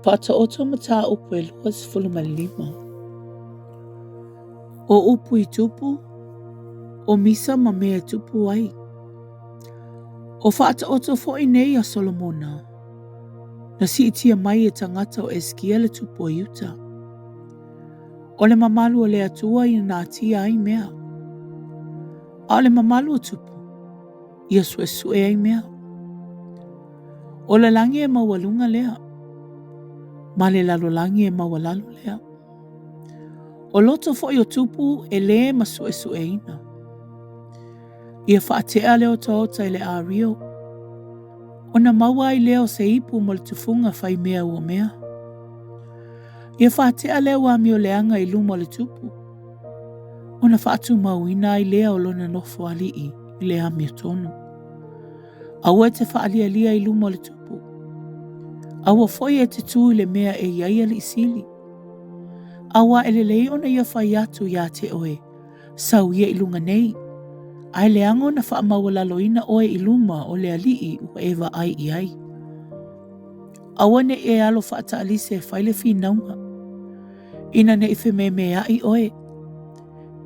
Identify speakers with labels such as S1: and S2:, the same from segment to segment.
S1: Faataoto mataupu e 25. O upu i tupu, o misa ma mea e tupu ai. O faataoto foi nei a Solomona, na siitia mai e tagata o Eskia le tupu o Iuta. O le mamalu o le Atua ia natia ai mea. A o le mamalu o tupu, ia suesue ai mea. O le lagi e maualuga lea, ma le lalolagi e maualalo lea. O loto foi o tupu e lē ma suesueina. Ia faatea le otaota i le ario, ona maua ai lea o se ipu mo le tufuga fai mea ua mea. Ia faatea le au amioleaga i luma o le tupu, ona faatumauina ai lea o lona nofo alii i le amiotonu. Aua e te faalialia i luma o le tupu. Aua foi e te tu i le mea e i ai alii sili. Auā e lelei ona ia fai atu iā te oe, Sau ia i luga nei, ae leaga ona faamaualaloina oe i luma o le alii ua e vaai i ai. Aua ne i e alo faataalise e fai le finauga, ina ne i fememeaʻi oe,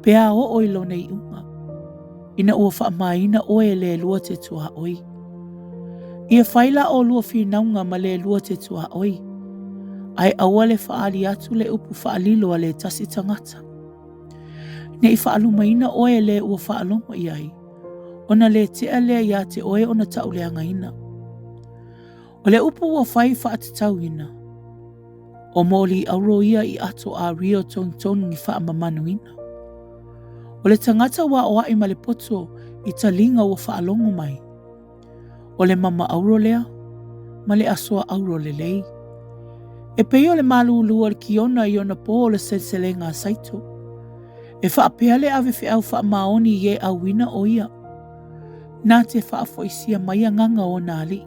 S1: pe a oo i lona iuga, ina ua faamāina oe e le lua te tuaoi. Ia fai la ʻolua finauga ma le lua te tuaoi, ae aua le faaali atu le upu faalilo a le tasi tagata. Ne i faalumaina oe e le ua faalogo i ai, ona le tea lea iā te oe ona tauleagaina. O le upu ua fai faatatauina, o moli auro ia i ato ario togitogi faamamanuina. O le tagata ua aoaʻi ma le poto i taliga ua faalogo mai, O le mama auro lea, ma le asoa auro lelei. E pei o le malūlū o le kiona i ona pō o le seleselega a Saito. E faapea le ave feau faamaoni i e auina o ia, na te faafoisia mai agaga o ona alii.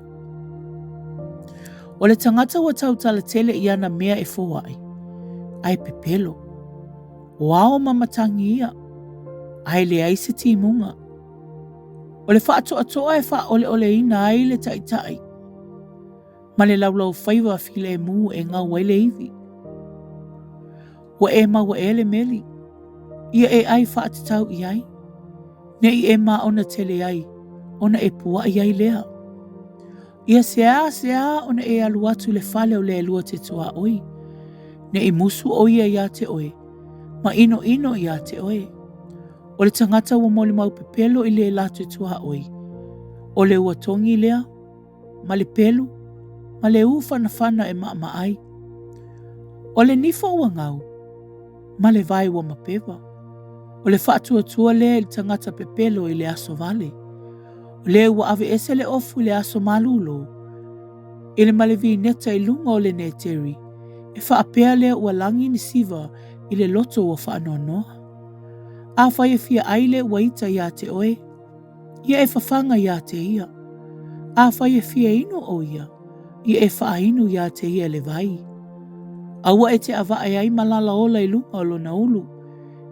S1: O le tagata ua tautala tele i ana mea e foai, ae pepelo. O ao ma matagi ia, ae leai se timuga. O le faatoatoa e faaoleoleina ai le taitai, ma le laulaufaiva filemu e gau ai le ivi. Ua e maua ea le meli, ia e ʻai faatatau i ai, ne i e māʻona tele ai, ona e puaʻi ai lea. Ia seāseā ona e alu atu i le fale o le lua te tuaoi, ne i musu ʻo ia iā te ʻoe, ma ʻinoʻino iā te ʻoe. O le tagata ua molimau pepelo i le latou tuaoi, o le ua togi lea, ma le pelu, ma le ū fanafana e maʻamaʻa ai. O le nifo ua gau, ma le vae ua mapewa. O le faatuatua lea i le tagata pepelo i le aso vale. O le ua aveese le ofu i le aso malūlō, i le male vineta i luga o le neteri, e faapea lea ua lagi ni siva i le loto ua faanoanoa. Afai e fia ʻai le uaita iā te ʻoe, ia e fafaga iā te ia. Afai e fia inu ʻo ia, ia e faainu iā te ia le wai. Aua e te ʻavaʻe ai ma lala ola i luga o lona ulu,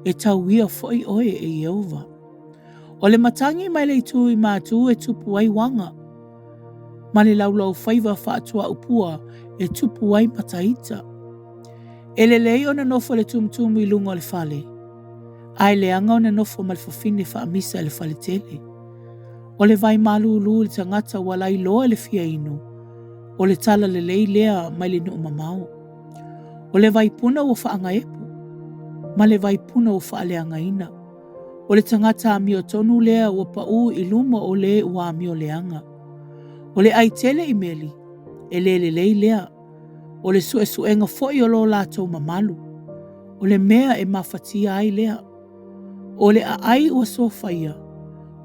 S1: e tauia foʻi ʻoe e Iēhova. O le matagi mai le itu i mātū e tupu ai uaga, ma le laulaufaiva faatuaʻupua e tupu ai mataita. E lelei ona nofo le tumutumu i luga o le fale, ae leaga ona nofo ma le fafine faamisa i le fale tele. O le vai malūlū i le tagata ua lailoa i le fia inu, o le tala lelei lea mai le nuu mamao. O le vai puna ua faagaepu, ma le vai puna ua faaleagaina. O le tagata amiotonu lea ua paʻū i luma o le ua amioleaga. O le ʻai tele i meli, e le lelei lea. O le suesuega foi o lo latou mamalu, o le mea e mafatia ai lea. O le aai ua sofaia,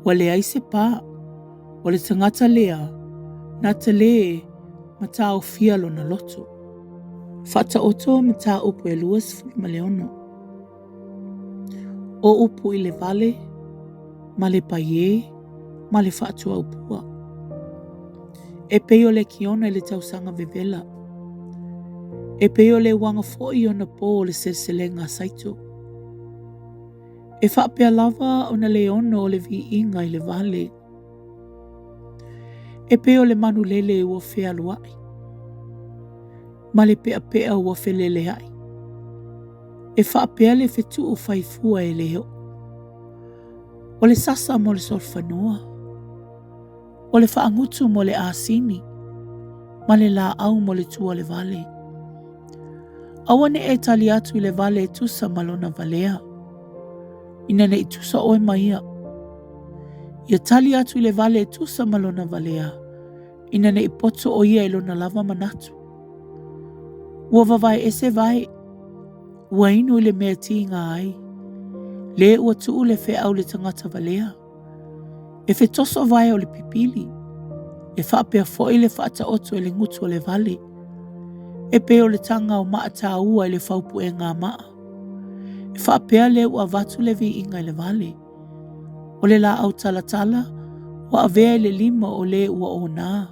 S1: ua leai se pā. O le tagata lea, na te lē ma taofia lona loto. Faataoto mataupu e 26. O upu i le vale, ma le paiē, ma le faatuaupua. E pei o le kiona i le tausaga vevela. E pei o le uaga foi i ona pō o le seleselega a Saito. E faapea lava ona le ono o le viiga i le vale. E pei o le manu lele ua fealuai. ma le peapea ua feleleai. E faapea le fetuu fai fua e le oo. O le sasa mo le solofanua, o le faagutu mo le asini, ma le laau mo le tua o le vale. Aua ne i e tali atu i le vale e tusa ma lona valea, ina ne i tusa oe ma ia. Ia tali atu i le vale e tusa ma lona valea, ina ne i poto ʻo ia i lona lava manatu. Ua vavae ese vae, ua inu i le mea e tiga ai, lē ua tuu le feau i le tagata valea. E fetoso vae o le pipili, e faapea foi le faataoto i le gutu o le vale. E pei o le taga o maa taua i le faupuega a maa. E faapea lē ua avatu le viiga i le vale. O le laau talatala ua avea i le lima o lē ua ona.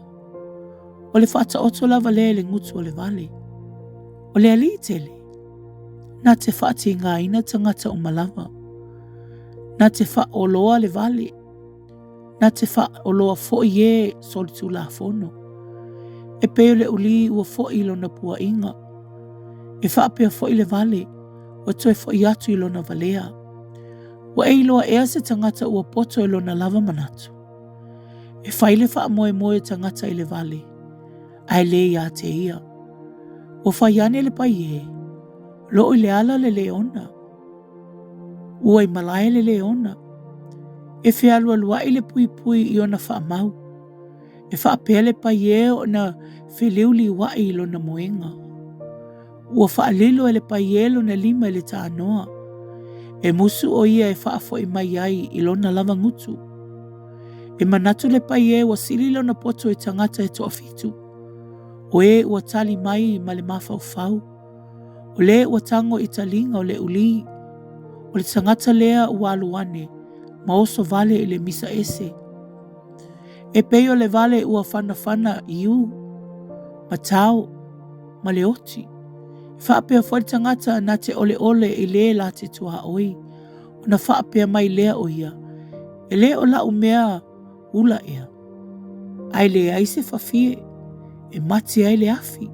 S1: O le faataoto lava lea i le gutu o le vale. O le alii tele, na te faatigaina tagata uma lava. Na te faaoloa le vale. Na te faaoloa foi e solitulafono. E pei o le ulī ua foi i lona puaʻiga. E faapea foi le vale ua toe foi atu i lona valea. Ua e iloa ea se tagata ua poto i lona lava manatu? E fai le faamoemoe o tagata i le vale, ae lē ia te ia. Ua fai ane le paiē, loo i le ala le leona. Ua i malae le leona. E fealualuai le puipui i ona faamau. E faapea le paiē ona feliuliuai i lona moega. Ua faalilo e le paiē lona lima i le tanoa. E musu ʻo ia e faafoi mai ai i lona lava gutu. E manatu le paiē ua sili lona poto i tagata e toafitu. O e ua tali mai ma le mafaufau. O lē ua tago i taliga o le ulī. O le tagata lea ua alu ane ma oso vale i le misa ese. E pei o le vale ua fanafana iū, ma tao, ma le oti. E faapea foi le tagata na te oleole i lē la te tuaoi, ona faapea mai lea o ia, E lē o lau mea ula ea, ae leai se fafie e mate ai le afi,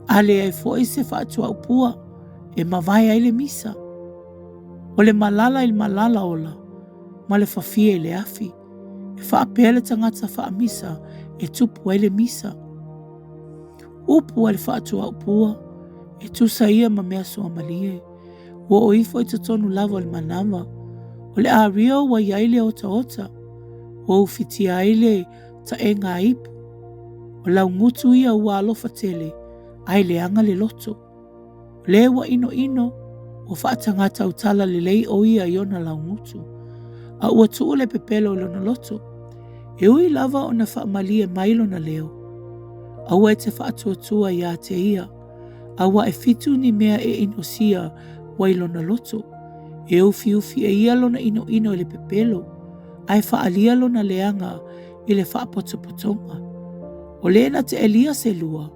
S1: a leai foi se faatuaupua e mavae ai le misa. O le malala i le malala ola, ma le fafie i le afi. E faapea le tagata faamisa e tupu ai le misa. Upu a le faatuaupua, e tusa ia ma mea suamalie. Ua oo ifo i totonu lava o le manava. O le ario ua i ai le otaota, ua ufitia ai le taega a ipu. O laugutu ia ua alofa tele, ae leaga le loto. O lē ua inoino, ua faatagā tautala lelei ʻo ia i ona laugutu, a ua tuu le pepelo i lona loto. E ui lava ona faamalie mai lona leo, aua e te faatuatua iā te ia, aua e fitu ni mea e inosia ua i lona loto. E ufiufi e ia lona inoino i le pepelo, ae faaalia lona leaga i le faapotopotoga. O lē na te ʻelia se lua,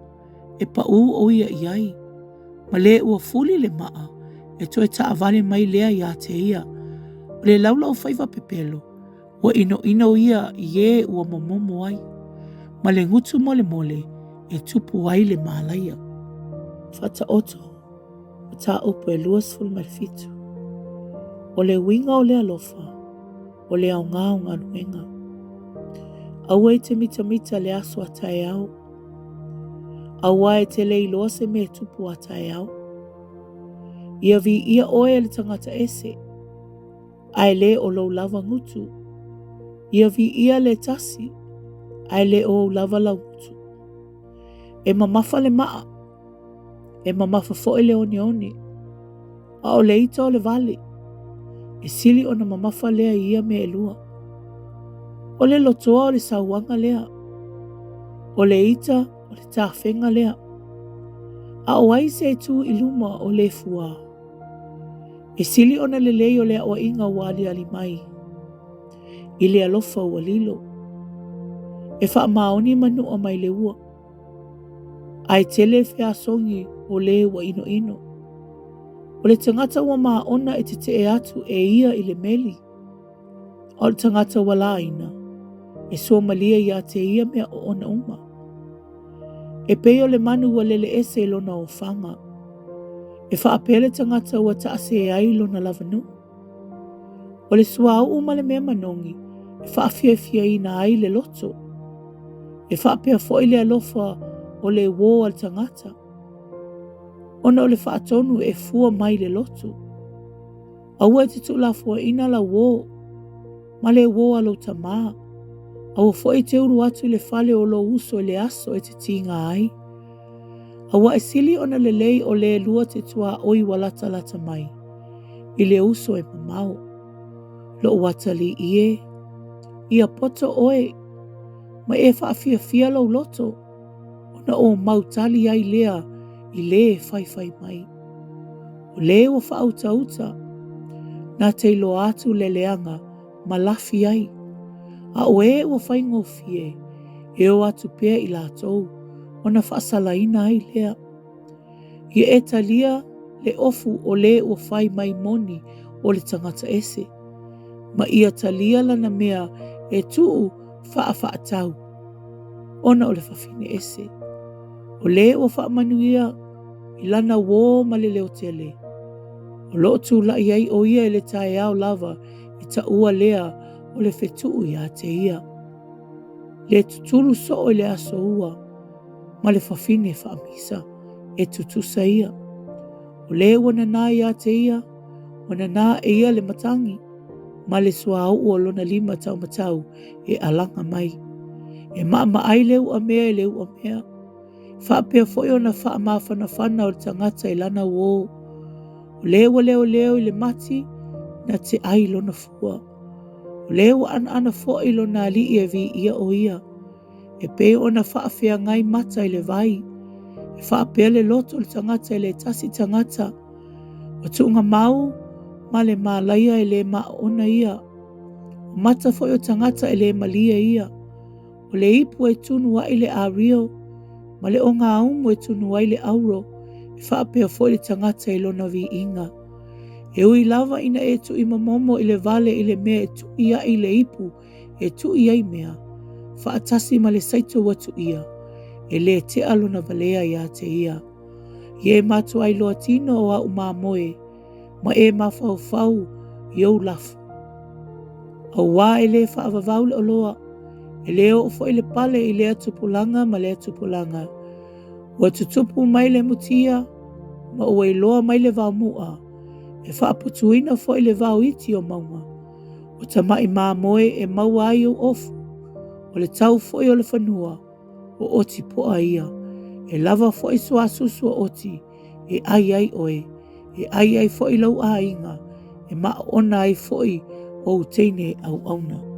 S1: e paʻū ʻo ia i ai, ma lē ua fuli le maa e toe taavale mai lea iā te ia. O le laulau faiva pepelo, ua inoino ia i ē ua momomo ai, ma le gutu molemole e tupu ai le mālaia. Faataoto mataupu e 27. O le uiga o le alofa, o le aoga o galuega. Aua e te mitamita le aso a taeao, Aua e te le iloa se mea e tupu a taeao. Ia viia ʻoe e le tagata ese, a e lē o lou lava gutu. Ia viia le tasi, a e lē o ou lava laugutu. E mamafa le maa, e mamafa foi le oneone, a o le ita o le vale, e sili ona mamafa lea i ia mea elua. O le lotoa o le sauaga lea, o le ita o le tafega lea. A o ai se e tu i luma o le fuā? E sili ona lelei o le aʻoaʻiga ua aliali mai i le alofa ua lilo. E faamaoni manua mai le ua. Ae tele feasogi o lē ua inoino. O le tagata ua māʻona e teteʻe atu e ia i le meli, a o le tagata ua lāina, e suamalie iā te ia mea oona uma. E pei o le manu ua lele ese i lona ofaga. E faapea le tagata ua taasē ai lona lavanuu. O le suauu ma le mea manogi e faafiafiaina ai le loto. E faapea foi le alofa o le uō a le tagata, ona o le faatonu e fua mai le loto. Aua e te tuulafoaiina lau uō ma le uō a lou tamā. Aua foi e te ulu atu i le fale o lou uso i le aso e te tiga ai. Aua e sili ona lelei o le lua te tuaoi ua latalata mai, i le uso e mamao. Lou atalii e, ia poto oe, ma e faafiafia lou loto, ona ou mau tali ai lea i lē e faifai mai. O lē ua faautauta, na te iloa atu le leaga ma lafi ai, a o ē ua faigofie, e o atu pea i latou, ona faasalaina ai lea. Ia e talia le ofu o lē ua fai mai moni o le tagata ese, ma ia talia lana mea e tuu faafaatau, ona o le fafine ese. O lē ua faamanuia i lana uō ma le leotele, o lo o tulai ai ʻo ia i le taeao lava e taua lea o le fetuu iā te ia. Le tutulu soo i le aso ua ma le fafine faamisa e tutusa ia. O lē ua nanā iā te ia, ua nanā e ia le matagi ma le suauu o lona lima taumatau e alaga mai. E maamaai le uamea i le uamea. Faapea foi ona faamafanafana o le tagata i lana uō. O lē ua leoleo i le mati na te ai lona fua. O lē ua anaana foi lona alii e viia ʻo ia. E pei ona faafeagai mata i le vai, e faapea le loto o le tagata i le tasi tagata. Ua tuugamau ma le mālaia e lē maona ia. O mata foi o tagata e lē malie ia. O le ipu e tunu ai le ario, ma le ogaumu e tunu ai le auro, e faapea foi le tagata i lona viiga. E ui lava ina e tuuimomomo i le vale i le mea e tui ai le ipu e tui ai mea, faatasi ma le saito ua tuia, e lē tea lona valea iā te ia. Ia e matuai loa tino o au mamoe, ma e mafaufau i ou lafo. Auā e lē faavavau le oloa, e lē oo foi le pale i lea tupulaga ma lea tupulaga. Ua tutupu mai le mutia, ma ua iloa mai le vaomu'a, e faaputuina foi le vao iti o mauga. O tama'i mamoe e maua ai ou ofu, o le tau foi o le fanua, o oti po'a ia. E lava foi suasusu o oti e ʻai ai ʻoe, e ʻai ai foi lou aiga, e maona ai foi ou teine auauna.